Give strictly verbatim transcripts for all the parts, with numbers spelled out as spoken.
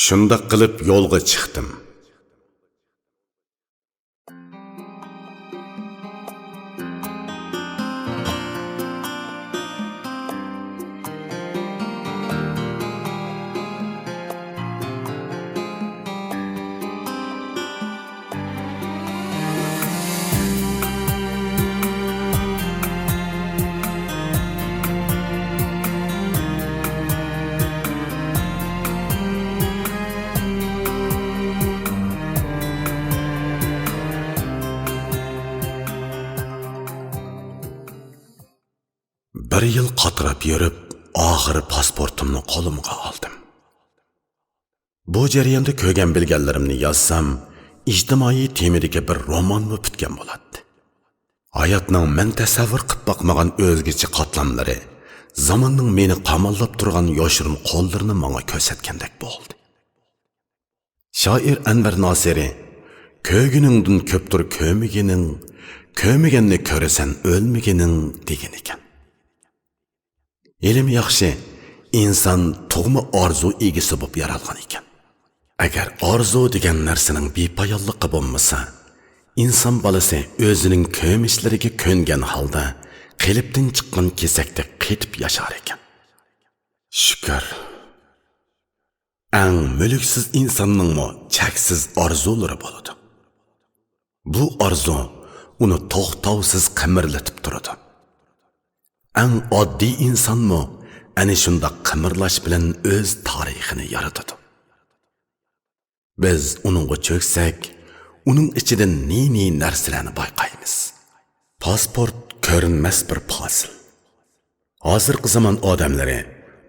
شۇنداق قىلىپ يولغا چىقتىم. بىر يىل قاتراپ يۈرۈپ، ئاخىرى پاسپورتۇمنى قولۇمغا ئالدىم. بۇ جەرياندا كۆرگەن-بىلگەنلىرىمنى يازسام، ئىجتىمائىي تېمىدىكى بىر رومانمۇ پۈتكەن بولاتتى. ھاياتنىڭ مەن تەسەۋۋۇر قىلىپ باقمىغان ئۆزگىچە قاتلاملىرى، زاماننىڭ مېنى قاماللاپ تۇرغان يوشۇرۇن قوللىرىنى ماڭا كۆرسەتكەندەك بولدى. شائىر ئەنۋەر ناسىرى، «كۆرگىنىڭدىن كۆپتۇر كۆرمىگىنىڭ، كۆرمىگەننى كۆرىسەن ئۆلمىگىنىڭ» دېگەن ئىكەن. ھېلىمۇ ياخشى، ئىنسان تۇغما ئارزۇ ئىگىسى بولۇپ يارالغان ئىكەن. ئەگەر ئارزۇ دېگەن نەرسىنىڭ بىپايانلىقى بولمىسا، ئىنسان بالىسى ئۆزىنىڭ كۆرمۈشلىرىگە كۆنگەن ھالدا قېلىپتىن چىققان كېسەكتەك قېتىپ ياشار ئىكەن. شۈكۈر. ئەڭ مۈلۈكسىز ئىنساننىڭمۇ چەكسىز ئارزۇلىرى بولىدۇ. بۇ ئارزۇ ئۇنى توختاۋسىز قىمىرلىتىپ تۇرىدۇ. ئەڭ ئاددىي ئىنسانمۇ ئەنە شۇنداق قىمىرلاش بىلەن ئۆز تارىخىنى يارىتىدۇ. بىز ئۇنىڭغا چۆكسەك، ئۇنىڭ ئىچىدىن نى-نى نەرسىلەرنى بايقايمىز. پاسپورت كۆرۈنمەس بىر پاسىل. ھازىرقى زامان ئادەملىرى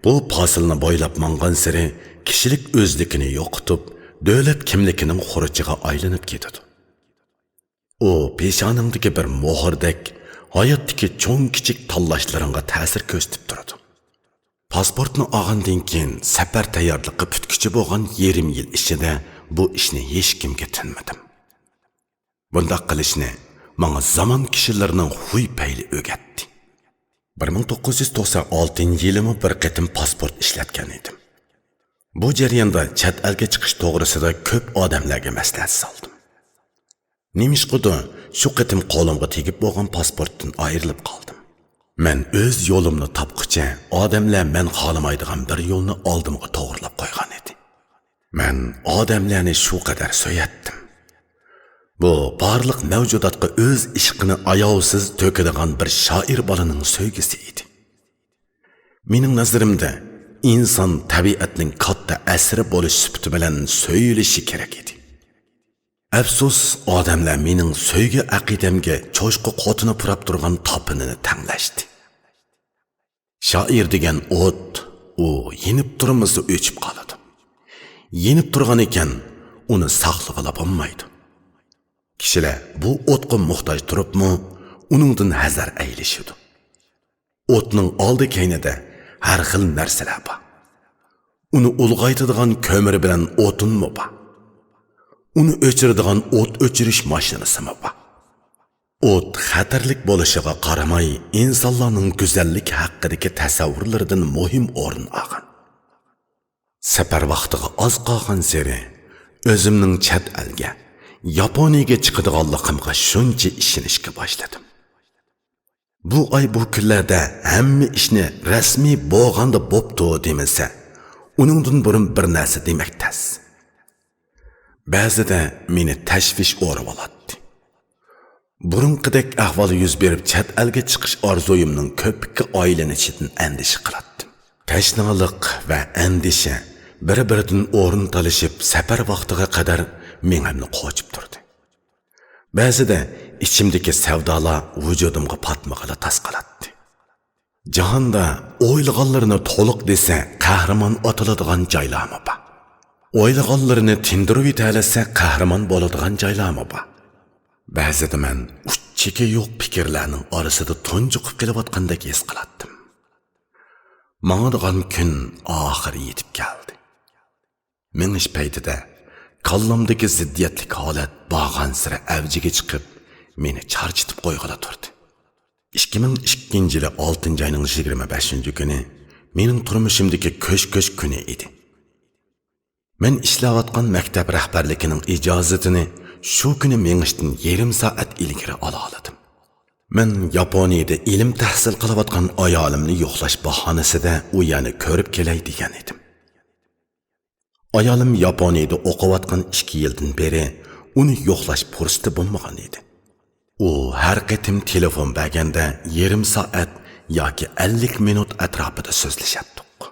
بۇ پاسىلنى بويلاپ ماڭغانسېرى كىشىلىك ئۆزلۈكىنى يوقىتىپ، دۆلەت كىملىكىنىڭ خۇرۇچىغا ئايلىنىپ كېتىدۇ. ئۇ پېشانەڭدىكى بىر مۆھۈردەك ھاياتتىكى چوڭ-كىچىك تاللاشلىرىڭغا تەسىر كۆرسىتىپ تۇرىدۇ. پاسپورتنى ئالغاندىن كېيىن سەپەر تەييارلىقى پۈتكۈچە بولغان يېرىم يىل ئىچىدە بۇ ئىشنى ھېچكىمگە تىنمىدىم. بۇنداق قىلىشنى ماڭا زامان كىشىلىرىنىڭ خۇي-پەيلى ئۆگەتتى. بىر مىڭ توققۇز يۈز توقسان ئالتىنچى يىلىمۇ بىر قېتىم پاسپورت ئىشلەتكەن ئىدىم. بۇ جەرياندا چەت ئەلگە چىقىش توغرىسىدا كۆپ ئادەملەرگە مەسلىھەت سالدىم. نېمىشقىدۇ، شۇ قېتىم قولۇمغا تېگىپ بولغان پاسپورتتىن ئايرىلىپ قالدىم. مەن ئۆز يولۇمنى تاپقۇچە، ئادەملەر مەن خالىمايدىغان بىر يولنى ئالدىمغا توغرىلاپ قويغان ئىدى. مەن ئادەملەرنى شۇ قەدەر سۆيەتتىم. بۇ بارلىق مەۋجۇداتقا ئۆز ئىشقىنى ئاياۋسىز تۆكىدىغان بىر شائىر بالىنىڭ سۆيگۈسى ئىدى. مېنىڭ نەزىرىمدە، ئىنسان تەبىئەتنىڭ كاتتا ئەسىرى بولۇش سۈپىتى بىلەن سۆيۈلۈشى كېرەك ئىدى. ئەپسۇس، ئادەملەر مېنىڭ سۆيگۈ ئەقىدەمگە چوشقا قوتىنى پۇراپ تۇرغان تاپىنىنى تەڭلەشتى. شائىر دېگەن ئوت، ئۇ يېنىپ تۇرمىسا ئۆچۈپ قالىدۇ. يېنىپ تۇرغان ئىكەن، ئۇنى ساقلىغىلى بولمايدۇ. كىشىلەر بۇ ئوتقا موھتاج تۇرۇپمۇ، ئۇنىڭدىن ھەزەر ئەيلىشىدۇ. ئوتنىڭ ئالدى-كەينىدە ھەر خىل نەرسىلەر بار. ئۇنى ئۇلغايتىدىغان كۆمۈر بىلەن ئوتۇنمۇ بار. ئۇنى ئۆچۈرىدىغان ئوت ئۆچۈرۈش ماشىنىسىمۇ بار. ئوت خەتەرلىك بولۇشىغا قارىماي، ئىنسانلارنىڭ گۈزەللىك ھەققىدىكى تەسەۋۋۇرلىرىدىن مۇھىم ئورۇن ئالغان. سەپەر ۋاقتىغا ئاز قالغانسېرى، ئۆزۈمنىڭ چەت ئەلگە، ياپونىيەگە چىقىدىغانلىقىمغا شۇنچە ئىشىنىشكە باشلىدىم. بۇ ئاي، بۇ كۈنلەردە ھەممە ئىشنى رەسمىي بولغاندا بوپتۇ دېمىسە، ئۇنىڭدىن بۇرۇن بىر نەرسە دېمەك تەس. بەزىدە مېنى تەشۋىش ئورىۋالاتتى. بۇرۇنقىدەك ئەھۋال يۈز بېرىپ، چەت ئەلگە چىقىش ئارزۇيۇمنىڭ كۆپۈككە ئايلىنىشىدىن ئەندىشە قىلاتتىم. تەشنالىق ۋە ئەندىشە بىر-بىرىدىن ئورۇن تالىشىپ، سەپەر ۋاقتىغا قەدەر مېڭەمنى قوچۇپ تۇردى. بەزىدە ئىچىمدىكى سەۋدالار ۋۇجۇدۇمغا پاتمىغىلى تاس قالاتتى. جاھاندا ئويلىغانلىرىنى تولۇق دېسە، قەھرىمان ئاتىلىدىغان جايلارمۇ بار. ئويلىغانلىرىنى تىندۇرۇۋېتەلىسە، قەھرىمان بولىدىغان جايلارمۇ بار. بەزىدە مەن ئۇچ-چېكى يوق پىكىرلەرنىڭ ئارىسىدا تۇنجۇقۇپ قېلىۋاتقاندەك ھېس قىلاتتىم. ماڭىدىغان كۈن ئاخىرى يېتىپ كەلدى. مېڭىش پەيتىدە كاللامدىكى زىددىيەتلىك ھالەت بارغانسېرى ئەۋجىگە چىقىپ، مېنى چارچىتىپ قويغىلى تۇردى. ئىككى مىڭ ئىككىنچى يىلى ئالتىنچى ئاينىڭ يىگىرمە بەشىنچى كۈنى مېنىڭ تۇرمۇشۇمدىكى كۆش-كۆش كۈنى ئىدى. مەن ئىشلەۋاتقان مەكتەپ رەھبەرلىكىنىڭ ئىجازىتىنى شۇ كۈنى مېڭىشتىن يېرىم سائەت ئىلگىرى ئالالىدىم. مەن ياپونىيىدە ئىلىم تەھسىل قىلىۋاتقان ئايالىمنى يوقلاش باھانىسىدە ئۇ يەرنى كۆرۈپ كېلەي دېگەن ئىدىم. ئايالىم ياپونىيىدە ئوقۇۋاتقان ئىككى يىلدىن بېرى ئۇنى يوقلاش پۇرسىتى بولمىغان ئىدى. ئۇ ھەر قېتىم تېلېفون بەرگەندە يېرىم سائەت ياكى ئەللىك مىنۇت ئەتراپىدا سۆزلىشەتتۇق.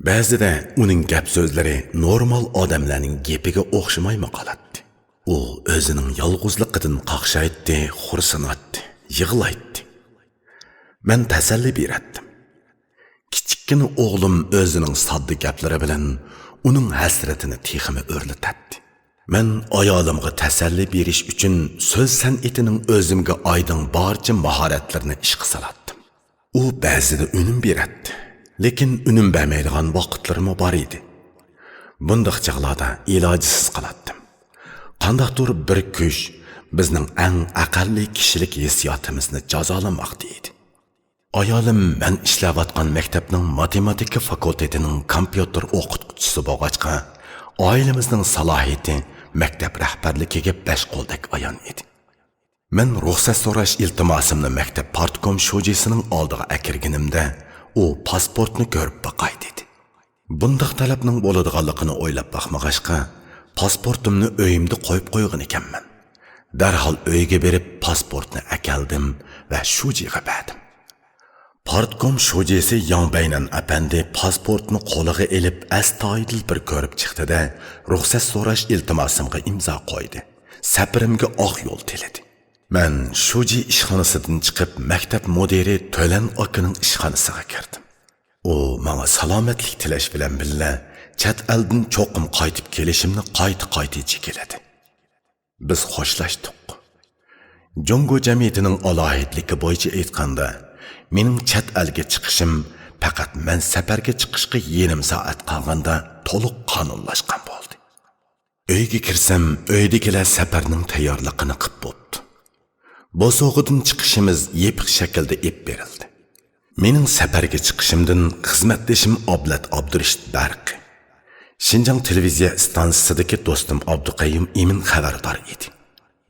بەزىدە ئۇنىڭ گەپ سۆزلىرى نورمال ئادەملەرنىڭ گېپىگە ئوخشىمايمۇ قالاتتى. ئۇ ئۆزىنىڭ يالغۇزلۇقىدىن قاقشايتتى، خورسىناتتى، يىغلايتتى. مەن تەسەللى بېرەتتىم. كىچىككىنە ئوغلۇم ئۆزىنىڭ ساددا گەپلىرى بىلەن ئۇنىڭ ھەسرىتىنى تېخىمۇ ئۆرلىتەتتى. مەن ئايالىمغا تەسەللى بېرىش ئۈچۈن سۆز سەنئىتىنىڭ ئۆزۈمگە ئايدىڭ بارچە ماھارەتلىرىنى ئىشقا سالاتتىم. ئۇ بەزىدە ئۈنۈم بېرەتتى، لېكىن ئۈنۈم بەرمەيدىغان ۋاقىتلىرىمۇ بار ئىدى. بۇنداق چاغلاردا ئىلاجسىز قالاتتىم. قانداقتۇر بىر كۈچ بىزنىڭ ئەڭ ئەقەللىي كىشىلىك ھېسسىياتىمىزنى جازالىماقتا ئىدى. ئايالىم مەن ئىشلەۋاتقان مەكتەپنىڭ ماتېماتىكا فاكۇلتېتىنىڭ كومپيۇتېر ئوقۇتقۇچىسى بولغاچقا، ئائىلىمىزنىڭ سالاھىيىتى مەكتەپ رەھبەرلىكىگە بەش قولدەك ئايان ئىدى. مەن رۇخسەت سوراش ئىلتىماسىمنى مەكتەپ پارتكوم شۇجىسىنىڭ ئالدىغا ئەكىرگىنىمدە، ئۇ پاسپورتنى كۆرۈپ باقاي دېدى. بۇنداق تەلەپنىڭ بولىدىغانلىقىنى ئويلاپ باقمىغاچقا، پاسپورتۇمنى ئۆيۈمدە قويۇپ قويغان ئىكەنمەن. دەرھال ئۆيگە بېرىپ پاسپورتنى ئەكەلدىم ۋە شۇجىغا بەردىم. پارتكوم شۇجىسى ياڭ بەينەن ئەپەندى پاسپورتنى قولىغا ئېلىپ ئەستايىدىل بىر كۆرۈپ چىقتى-دە، رۇخسەت سوراش ئىلتىماسىمغا ئىمزا قويدى. سەپىرىمگە ئاق يول تىلىدى. مەن شۇجى ئىشخانىسىدىن چىقىپ، مەكتەپ مۇدىرى تۆلەن ئاكىنىڭ ئىشخانىسىغا كىردىم. ئۇ ماڭا سالامەتلىك تىلەش بىلەن بىللە، چەت ئەلدىن چوقۇم قايتىپ كېلىشىمنى قايتا-قايتا جىكىلىدى. بىز خوشلاشتۇق. جۇڭگو جەمئىيىتىنىڭ ئالاھىدىلىكى بويىچە ئېيتقاندا، مېنىڭ چەت ئەلگە چىقىشىم پەقەت مەن سەپەرگە چىقىشقا يېرىم سائەت قالغاندا تولۇق قانۇنلاشقان بولدى. ئۆيگە كىرسەم، ئۆيدىكىلەر سەپەرنىڭ تەييارلىقىنى قىپ بوپتۇ. بوسۇغىدىن چىقىشىمىز يېپىق شەكىلدە ئېلىپ بېرىلدى. مېنىڭ سەپەرگە چىقىشىمدىن خىزمەتدىشىم ئابلەت ئابدۇرېشىت بەرقى، شىنجاڭ تېلېۋىزىيە ئىستانسىسىدىكى دوستۇم ئابدۇقەييۇم ئىمىن خەۋەردار ئىدى.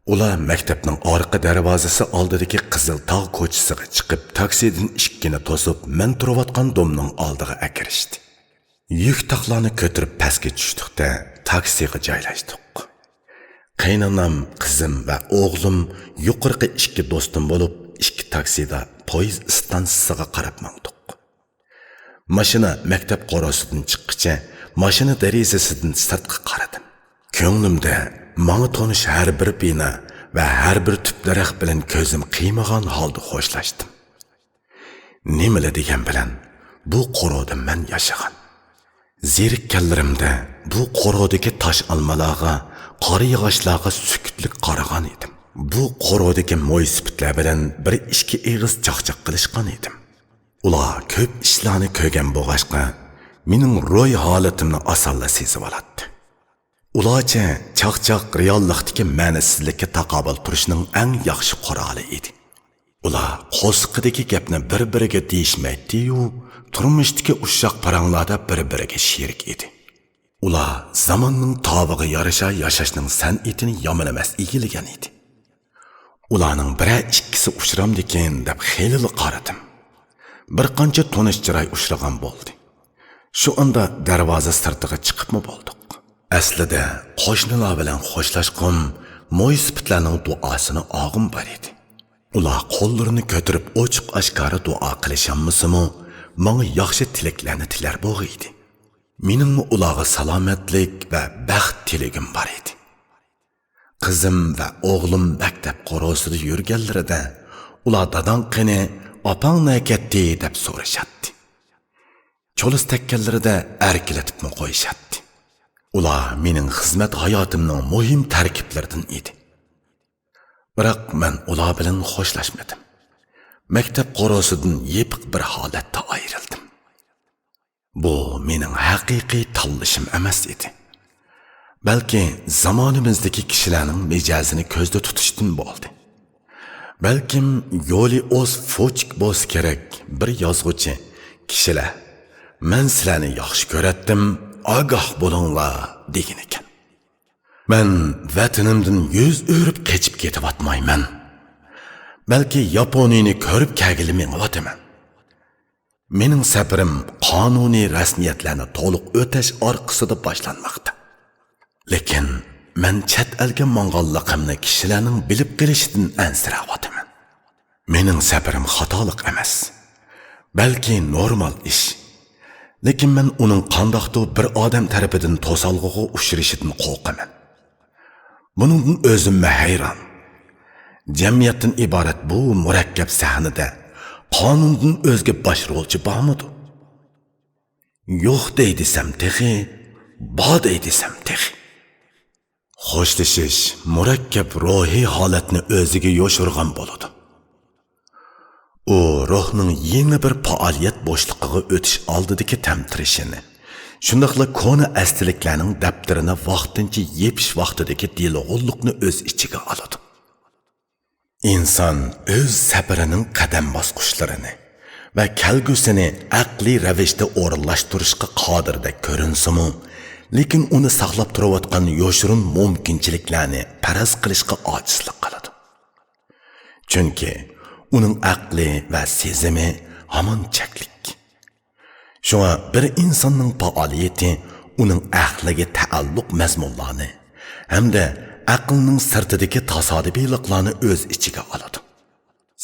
ئۇلار مەكتەپنىڭ ئارقا دەرۋازىسى ئالدىدىكى قىزىل تاغ كوچىسىغا چىقىپ، تاكسىدىن ئىشىكنى توسۇپ، مەن تۇرۇۋاتقان دومنىڭ ئالدىغا ئەكىرىشتى. يۈك تاقلارنى كۆتۈرۈپ پەسكە چۈشتۇق-تە، تاكسىغا جايلاشتۇق. قېينانام، قىزىم ۋە ئوغلۇم يۇقىرىقى ئىككى دوستۇم بولۇپ، ئىككى تاكسىدا پويىز ئىستانسىسىغا قاراپ ماڭدۇق. ماشىنا مەكتەپ قورۇسىدىن چىققىچە، ماشىنا دېرىزىسىدىن سىرتقا قارىدىم. كۆڭلۈمدە ماڭا تونۇش ھەر بىر بىنا ۋە ھەر بىر تۈپ دەرەخ بىلەن كۆزۈم قىيمىغان ھالدا خوشلاشتىم. نېمىلا دېگەن بىلەن، بۇ قورۇدا مەن ياشىغان. زېرىككەنلىرىمدە بۇ قورۇدىكى تاش ئالمىلارغا، قار ياغاچلارغا سۈكۈتلۈك قارىغان ئىدىم. بۇ قورۇدىكى مويسىپىتلەر بىلەن بىر ئىككى ئېغىز چاقچاق قىلىشقان ئىدىم. ئۇلار كۆپ ئىشلارنى كۆرگەن بولغاچقا، مېنىڭ روھىي ھالىتىمنى ئاسانلا سېزىۋالاتتى. ئۇلارچە چاقچاق رېئاللىقتىكى مەنىسىزلىككە تاقابىل تۇرۇشنىڭ ئەڭ ياخشى قورالى ئىدى. ئۇلار قورسىقىدىكى گەپنى بىر-بىرىگە دېيىشمەيتتى-يۇ، تۇرمۇشتىكى ئۇششاق پاراڭلاردا بىر-بىرىگە شېرىك ئىدى. ئۇلار زاماننىڭ تاۋىغا يارىشا ياشاشنىڭ سەنئىتىنى يامان ئەمەس ئىگىلىگەن ئىدى. ئۇلارنىڭ بىرەر ئىككىسى ئۇچرامدىكىن دەپ خېلىلا قارىدىم. بىر قانچە تونۇش چىراي ئۇچرىغان بولدى. شۇ ئاندا دەرۋازا سىرتىغا چىقىپمۇ بولدۇق. ئەسلىدە قوشنىلار بىلەن خوشلاشقۇم، مويسىپىتلارنىڭ دۇئاسىنى ئالغۇم بار ئىدى. ئۇلار قوللىرىنى كۆتۈرۈپ ئوچۇق-ئاشكارا دۇئا قىلىشالمىسىمۇ، ماڭا ياخشى تىلەكلەرنى تىلەر بولغىيدى. مېنىڭمۇ ئۇلارغا سالامەتلىك ۋە بەخت تىلىگۈم بار ئىدى. قىزىم ۋە ئوغلۇم مەكتەپ قورۇسىدا يۈرگەنلىرىدە، ئۇلار داداڭ قېنى، ئاپاڭ نەگەتتى دەپ سورىشاتتى. چولۇس تەگكەنلىرىدە ئەركىلىتىپمۇ قويۇشاتتى. ئۇلار مېنىڭ خىزمەت ھاياتىمنىڭ مۇھىم تەركىبلىرىدىن ئىدى. بىراق مەن ئۇلار بىلەن خوشلاشمىدىم. مەكتەپ قورۇسىدىن يېپىق بىر ھالەتتە ئايرىلدىم. بۇ مېنىڭ ھەقىقىي تاللىشىم ئەمەس ئىدى. بەلكى زامانىمىزدىكى كىشىلەرنىڭ مىجەزىنى كۆزدە تۇتۇشتىن بولدى. بەلكىم يولىئوس فوچىك بولسا كېرەك، بىر يازغۇچى: «كىشىلەر، مەن سىلەرنى ياخشى كۆرەتتىم، «ئاگاھ بولۇڭلار» دېگىنىكەن. مەن ۋەتىنىمدىن يۈز ئۆرۈپ قېچىپ كېتىۋاتمايمەن. بەلكى ياپونىيىنى كۆرۈپ كەلگىلى مېڭىۋاتىمەن. مېنىڭ سەپىرىم قانۇنىي رەسمىيەتلەرنى تولۇق ئۆتەش ئارقىسىدا باشلانماقتا. لېكىن مەن چەت ئەلگە ماڭغانلىقىمنى كىشىلەرنىڭ بىلىپ قېلىشىدىن ئەنسىرەۋاتىمەن. مېنىڭ سەپىرىم خاتالىق ئەمەس، بەلكى نورمال ئىش. لېكىن مەن ئۇنىڭ قانداقتۇر بىر ئادەم تەرىپىدىن توسالغۇغا ئۇچرىشىدىن قورقىمەن. بۇنىڭدىن ئۆزۈممۇ ھەيران. جەمئىيەتتىن ئىبارەت بۇ مۇرەككەپ سەھنىدە قانۇندىن ئۆزگە باش رولچى بارمىدۇ؟ يوق دەي دېسەم تېخى، بار دەي دېسەم تېخى. خوشلىشىش مۇرەككەپ روھىي ھالەتنى ئۆزىگە يوشۇرغان بولىدۇ. ئۇ روھنىڭ يېڭى بىر پائالىيەت بوشلۇقىغا ئۆتۈش ئالدىدىكى تەمتىرىشىنى، شۇنداقلا كونا ئەستىلىكلەرنىڭ دەپتىرىنى ۋاقتىنچە يېپىش ۋاقتىدىكى دېلىغۇللۇقنى ئۆز ئىچىگە ئالىدۇ. ئىنسان ئۆز سەپىرىنىڭ قەدەم باسقۇچلىرىنى ۋە كەلگۈسىنى ئەقلىي رەۋىشتە ئورۇنلاشتۇرۇشقا قادىردەك كۆرۈنسىمۇ، لېكىن ئۇنى ساقلاپ تۇرۇۋاتقان يوشۇرۇن مۇمكىنچىلىكلەرنى پەرەز قىلىشقا ئاجىزلىق قىلىدۇ. چۈنكى ئۇنىڭ ئەقلى ۋە سېزىمى ھامان چەكلىك. شۇڭا بىر ئىنساننىڭ پائالىيىتى ئۇنىڭ ئەقلىگە تەئەللۇق مەزمۇنلارنى ھەمدە ئەقىلنىڭ سىرتىدىكى تاسادىپىيلىقلارنى ئۆز ئىچىگە ئالىدۇ.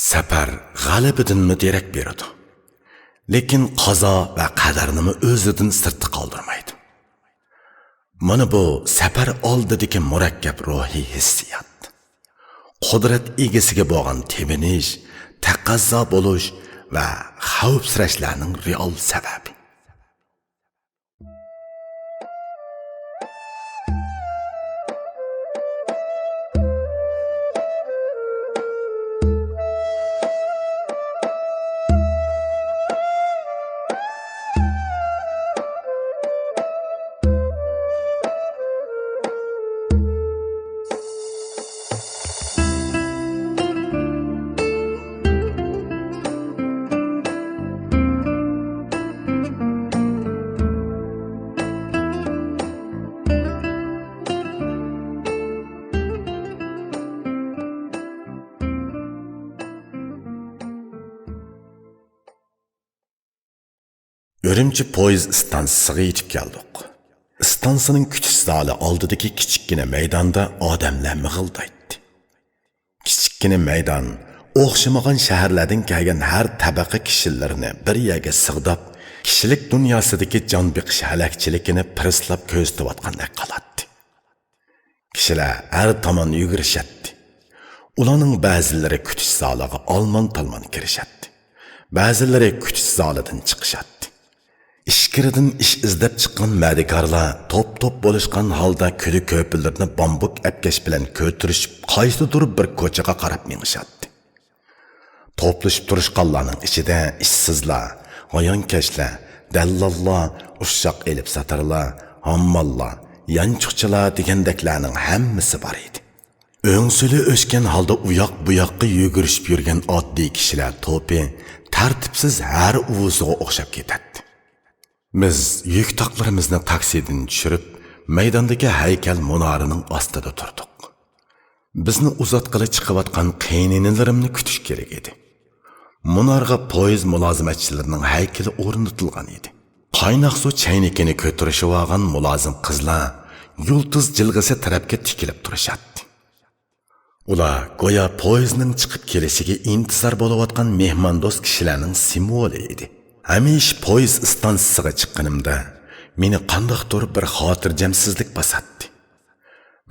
سەپەر غەلىبىدىنمۇ دېرەك بېرىدۇ، لېكىن قازا ۋە قەدەرنىمۇ ئۆزىدىن سىرتتا قالدۇرمايدۇ. مانا بۇ سەپەر ئالدىدىكى مۇرەككەپ روھىي ھېسسىيات. قۇدرەت ئىگىسىگە بولغان تېۋىنىش، تەقەززا بولۇش ۋە خەۋپسىرەشلەرنىڭ رېئال سەۋەبى. ئۈرۈمچى پويىز ئىستانسىسىغا يېتىپ كەلدۇق. ئىستانسىنىڭ كۈتۈش زالى ئالدىدىكى كىچىككىنە مەيداندا ئادەملەر مىغىلدايتتى. كىچىككىنە مەيدان ئوخشىمىغان شەھەرلەردىن كەلگەن ھەر تەبەقە كىشىلىرىنى بىر يەرگە سىغداپ، كىشىلىك دۇنياسىدىكى جان بېقىش ھەلەكچىلىكىنى پىرىسلاپ كۆزىتىۋاتقاندەك قىلاتتى. كىشىلەر ھەر تامان يۈگۈرۈشەتتى. ئۇلارنىڭ بەزىلىرى كۈتۈش زالىغا ئالمان-تالمان كىرىشەتتى. بەزىلىرى كۈتۈش زالىدىن چىقىشاتتى. ئىچكىرىدىن ئىش ئىزدەپ چىققان مەدىكارلار توپ-توپ بولۇشقان ھالدا كۈدە-كۆپىلىرىنى بامبۇك ئەپكەش بىلەن كۆتۈرۈشۈپ، قايسىدۇر بىر كوچىغا قاراپ مېڭىشاتتى. توپلىشىپ تۇرۇشقانلارنىڭ ئىچىدە ئىشسىزلار، ھايانكەشلەر، دەللاللار، ئۇششاق ئېلىپ ساتارلار، ھامماللار، يانچۇقچىلار دېگەندەكلەرنىڭ ھەممىسى بار ئىدى. ئۆڭسۈلى ئۆچكەن ھالدا ئۇياق-بۇياققا يۈگۈرۈشۈپ يۈرگەن ئاددىي كىشىلەر توپى تەرتىپسىز ھەر ئۇۋىسىغا ئوخشاپ كېتەتتى. بىز يۈك تاقلىرىمىزنى تاكسىدىن چۈشۈرۈپ، مەيداندىكى ھەيكەل مۇنارىنىڭ ئاستىدا تۇردۇق. بىزنى ئۇزاتقىلى چىقىۋاتقان قېيىنئىنىلىرىمنى كۈتۈش كېرەك ئىدى. مۇنارغا پويىز مۇلازىمەتچىلىرىنىڭ ھەيكىلى ئورنىتىلغان ئىدى. قايناق سۇ چەينىكىنى كۆتۈرۈشۈۋالغان مۇلازىم قىزلار يۇلتۇز جىلغىسى تەرەپكە تىكىلىپ تۇرۇشاتتى. ئۇلار گويا پويىزنىڭ چىقىپ كېلىشىگە ئىنتىزار بولۇۋاتقان مېھماندوست كىشىلەرنىڭ سىمۋولى ئىدى. ھەمىشە پويىز ئىستانسىسىغا چىققىنىمدا، مېنى قانداقتۇر بىر خاتىرجەمسىزلىك باساتتى.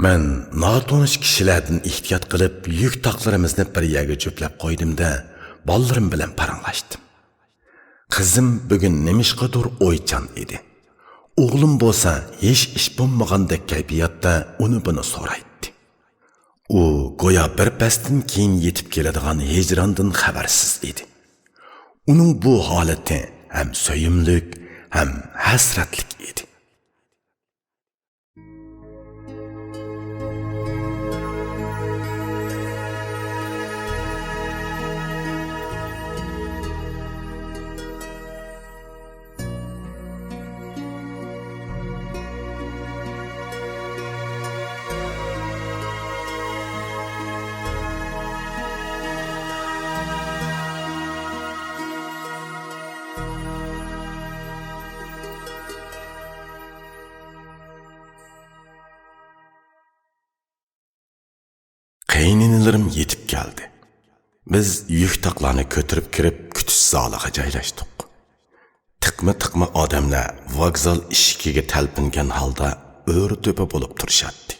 مەن ناتونۇش كىشىلەردىن ئېھتىيات قىلىپ، يۈك تاقلىرىمىزنى بىر يەرگە جۈپلەپ قويدۇم-دە، بالىلىرىم بىلەن پاراڭلاشتىم. قىزىم بۈگۈن نېمىشقىدۇر ئويچان ئىدى. ئوغلۇم بولسا ھېچ ئىش بولمىغاندەك كەيپىياتتا ئۇنى-بۇنى سورايتتى. ئۇ گويا بىر پەستىن كېيىن يېتىپ كېلىدىغان ھىجراندىن خەۋەرسىز ئىدى. ئۇنىڭ بۇ ھالىتى ھەم سۆيۈملۈك، ھەم ھەسرەتلىك ئىدى. يولدىشلىرىم يېتىپ كەلدى. بىز يۈك تاقلارنى كۆتۈرۈپ كىرىپ، كۈتۈش زالىغا جايلاشتۇق. تىقما-تىقما ئادەملەر ۋوگزال ئىشىكىگە تەلپۈنگەن ھالدا ئۆرە-تۆپە بولۇپ تۇرۇشاتتى.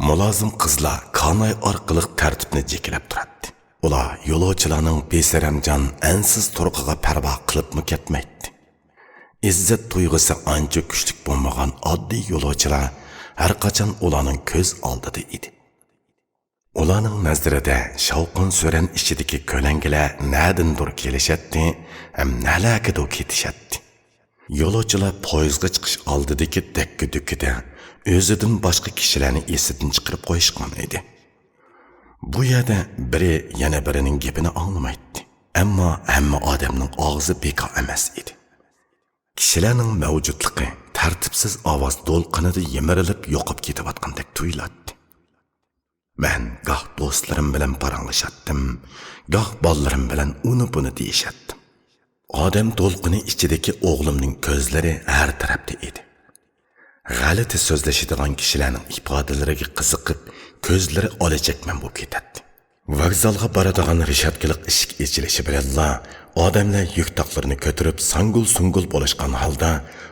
مۇلازىم قىزلار كاناي ئارقىلىق تەرتىپنى جېكىلەپ تۇراتتى. ئۇلار يولۇچىلارنىڭ بىسەرەمجان، ئەنسىز تۇرقىغا پەرۋا قىلىپمۇ كەتمەيتتى. ئىززەت تۇيغۇسى ئانچە كۈچلۈك بولمىغان ئاددىي يولۇچىلار ھەرقاچان ئۇلارنىڭ كۆز ئالدىدا ئىدى. ئۇلارنىڭ نەزىرىدە شاۋقۇن-سۈرەن ئىچىدىكى كۆلەڭگىلەر نەدىندۇر كېلىشەتتى ھەم نەلەرگىدۇر كېتىشەتتى. يولۇچىلار پويىزغا چىقىش ئالدىدىكى دەككە-دۈككىدە ئۆزىدىن باشقا كىشىلەرنى ئېسىدىن چىقىرىپ قويۇشقان ئىدى. بۇ يەردە بىرى يەنە بىرىنىڭ گېپىنى ئاڭلىمايتتى. ئەمما ھەممە ئادەمنىڭ ئاغزى بىكار ئەمەس ئىدى. كىشىلەرنىڭ مەۋجۇتلۇقى تەرتىپسىز ئاۋاز دولقۇنىدا يىمىرىلىپ يوقاپ كېتىۋاتقاندەك تۇيۇلاتتى. مەن گاھ دوستلىرىم بىلەن پاراڭلىشاتتىم، گاھ بالىلىرىم بىلەن ئۇنى-بۇنى دېيىشەتتىم. ئادەم دولقۇنى ئىچىدىكى ئوغلۇمنىڭ كۆزلىرى ھەر تەرەپتە ئىدى. غەلىتە سۆزلىشىدىغان كىشىلەرنىڭ ئىپادىلىرىگە قىزىقىپ، كۆزلىرى ئالا-چەكمەن بولۇپ كېتەتتى. ۋوگزالغا بارىدىغان رېشاتكىلىق ئىشىك ئېچىلىشى بىلەنلا ئادەملەر يۈك تاقلىرىنى كۆتۈرۈپ، ساڭگۇل-سۇڭگۇل بولۇشقان ھالدا،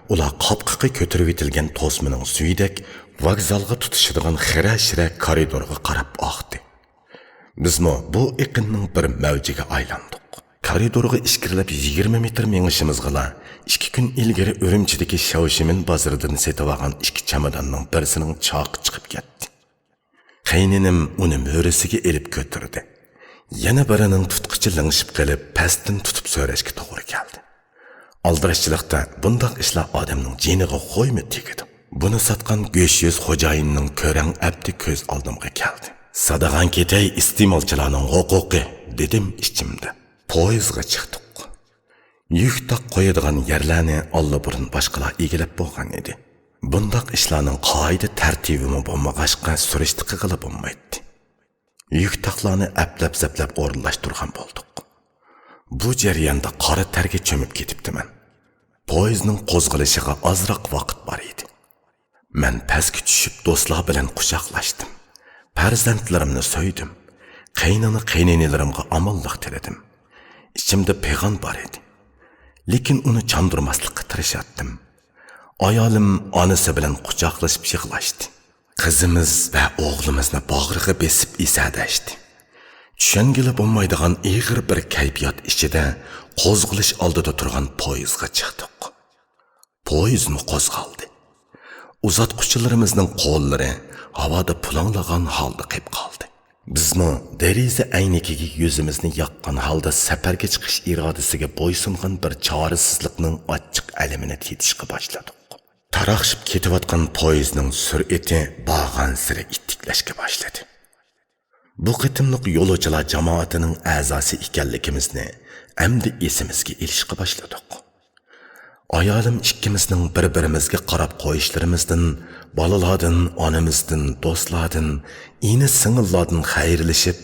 ئۇلار قاپقىقى كۆتۈرۈۋېتىلگەن توسمىنىڭ سۈيىدەك ۋوگزالغا تۇتىشىدىغان خىرە-شىرە كارىدورغا قاراپ ئاقتى. بىزمۇ بۇ ئېقىننىڭ بىر مەۋجىگە ئايلاندۇق. كارىدورغا ئىچكىرىلەپ يىگىرمە مېتىر مېڭىشىمىزغىلا، ئىككى كۈن ئىلگىرى ئۈرۈمچىدىكى شياۋشىمىن بازىرىدىن سېتىۋالغان ئىككى چاماداننىڭ بىرسىنىڭ چاقى چىقىپ كەتتى. قېينىنىم ئۇنى مۈرىسىگە ئېلىپ كۆتۈردى. يەنە بىرىنىڭ تۇتقۇچى لىڭشىپ قېلىپ، پەستىن تۇتۇپ سۆرەشكە توغرا كەلدى. ئالدىراشچىلىقتا بۇنداق ئىشلار ئادەمنىڭ جېنىغا خويمۇ تېگىدۇ. بۇنى ساتقان گۆش يۈز خوجايىننىڭ كۆرەڭ ئەپتى كۆز ئالدىمغا كەلدى. ساتىدىغان كېتەي، ئىستېمالچىلارنىڭ ھوقۇقى، دېدىم ئىچىمدە. پويىزغا چىقتۇق. يۈك تاق قويىدىغان يەرلەرنى ئاللىبۇرۇن باشقىلار ئىگىلەپ بولغان ئىدى. بۇنداق ئىشلارنىڭ قائىدە تەرتىبىمۇ بولمىغاچقا، سۈرۈشتە قىلغىلى بولمايتتى. يۈك تاقلارنى ئەپلەپ-سەپلەپ ئورۇنلاشتۇرغان بولدۇق. بۇ جەرياندا قارا تەرگە چۆمۈپ كېتىپتىمەن. پويىزنىڭ قوزغىلىشىغا ئازراق ۋاقىت بار ئىدى. مەن پەسكە چۈشۈپ، دوستلار بىلەن قۇچاقلاشتىم. پەرزەنتلىرىمنى سۆيدۈم. قېينىنا-قېينىنىلىرىمغا ئامانلىق تىلىدىم. ئىچىمدە پىغان بار ئىدى. لېكىن ئۇنى چاندۇرماسلىققا تىرىشاتتىم. ئايالىم ئانىسى بىلەن قۇچاقلىشىپ يىغلاشتى. قىزىمىز ۋە ئوغلىمىزنى باغرىغا بېسىپ ئېسەدەشتى. چۈشەنگىلى بولمايدىغان ئېغىر بىر كەيپىيات ئىچىدە قوزغىلىش ئالدىدا تۇرغان پويىزغا چىقتۇق. پويىزمۇ قوزغالدى. ئۇزاتقۇچىلىرىمىزنىڭ قوللىرى ھاۋادا پۇلاڭلىغان ھالدا قېپ قالدى. بىزمۇ دېرىزە ئەينىكىگە يۈزىمىزنى ياققان ھالدا سەپەرگە چىقىش ئىرادىسىگە بويسۇنغان بىر چارىسىزلىقنىڭ ئاچچىق ئەلىمىنى تېتىشقا باشلىدۇق. تاراقشىپ كېتىۋاتقان پويىزنىڭ سۈرئىتى بارغانسېرى ئىتتىكلەشكە باشلىدى. بۇ قېتىملىق يولۇچىلار جامائىتىنىڭ ئەزاسى ئىكەنلىكىمىزنى ئەمدى ئېسىمىزگە ئېلىشقا باشلىدۇق. ئايالىم ئىككىمىزنىڭ بىر-بىرىمىزگە قاراپ قويۇشلىرىمىزدىن، بالىلاردىن، ئانىمىزدىن، دوستلاردىن، ئىنى-سىڭىللاردىن خەيرلىشىپ،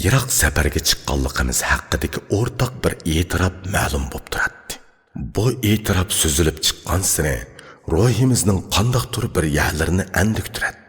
يىراق سەپەرگە چىققانلىقىمىز ھەققىدىكى ئورتاق بىر ئېتىراپ مەلۇم بولۇپ تۇراتتى. بۇ ئېتىراپ سۈزۈلۈپ چىققانسېرى، روھىمىزنىڭ قانداقتۇر بىر يەرلىرىنى ئەندۈكتۈرەتتى.